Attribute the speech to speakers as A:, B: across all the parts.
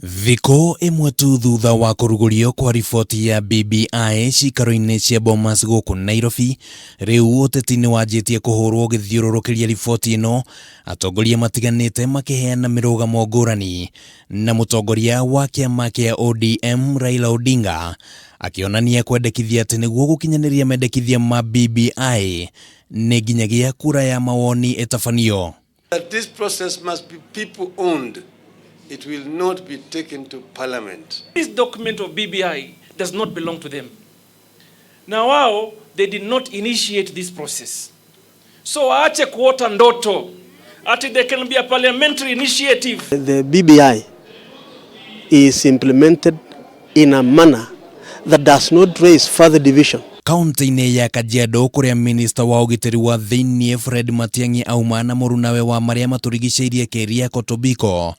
A: Thikũ ĩmwe tu thutha wa kũrugũrio kwa riboti ya BBI ciikaro-inĩ cia Bomas gũkũ Nairobi, rĩu ũteti nĩ wanjĩtie kũhũrwo ũgĩthiũrũrũkĩria riboti ĩno, atongoria matiganĩte makĩheana mĩrũgamo ngũrani, na mũtongoria wa kĩama kĩa ODM Raila Odinga akĩonania kwendekithia atĩ nĩguo gũkinyanĩria mendekithia ma BBI nĩ nginyagia kura ya mawoni ĩtabanio.
B: That this process must be people owned. It will not be taken to parliament.
C: This document of BBI does not belong to them. Na wao, they did not initiate this process. So waache kuota ndoto ati there can be a parliamentary initiative.
D: The BBI is implemented in a manner that does not raise further division.
A: Kaunti-inĩ ya Kajiado kũrĩa minista wa ũgitĩri wa thĩinĩ Fred Matiang'i auma na mũrunawe wa marĩa matũrigicĩirie Keriako Tobiko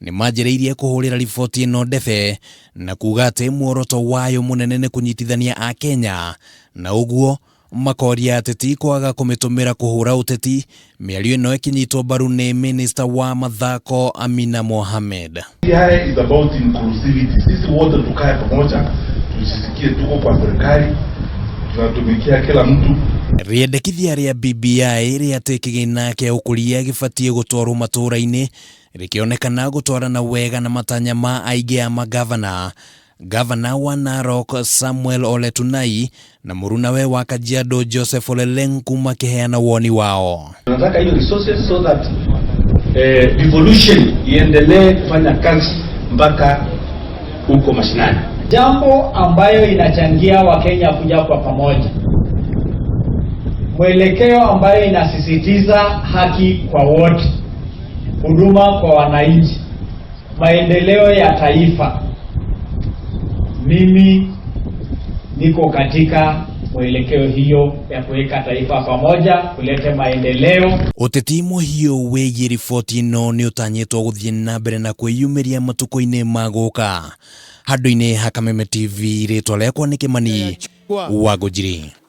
A: nĩ manjĩrĩirie kũhũrĩra riboti ĩno ndebe na kuga atĩ muoroto wayo mũnene nĩ kũnyitithania Akenya na ũguo makoria ateti kwaga kũmĩtũmĩra kũhũra ũteti. Mĩario ĩno ĩkĩnyitwo mbaru nĩ minista wa mathako Amina Mohamed.
E: BBI is about inclusivity. Sisi wote tukae pamoja, tujisikie tuko kwa serikali, tunatumikia kila mtu.
A: Rĩendekithia rĩa BBI rĩa atĩ kĩgĩna kĩa ũkũria gĩbatiĩ gũtwarwo matũũra-inĩ rĩkĩonekana gũtwarana wega na matanya ma aingĩ a magavana. Gavana wa Narok Samuel Ole Tunai na mũrunawe wa Kajiado Joseph Ole Lenku makĩheana woni wao.
F: Tunataka hiyo resources so that devolution iendelee kufanya kazi mpaka huko mashinani.
G: Jambo ambayo inachangia Wakenya kuja kwa pamoja, mwelekeo ambayo inasisitiza haki kwa wote, huduma kwa wananchi, maendeleo ya taifa. Mimi niko katika mwelekeo hiyo ya kuweka taifa pamoja, kuleta maendeleo.
A: Ũteti mũhiũ wĩgiĩ riboti ĩno nĩ ũtanyĩtwo gũthiĩ na mbere na kwĩyumĩria matukũ-inĩ ma gũka. Handũ-inĩ ha Kameme TV, rĩtwa rĩakwa nĩ Kĩmani wa Ngũnjiri.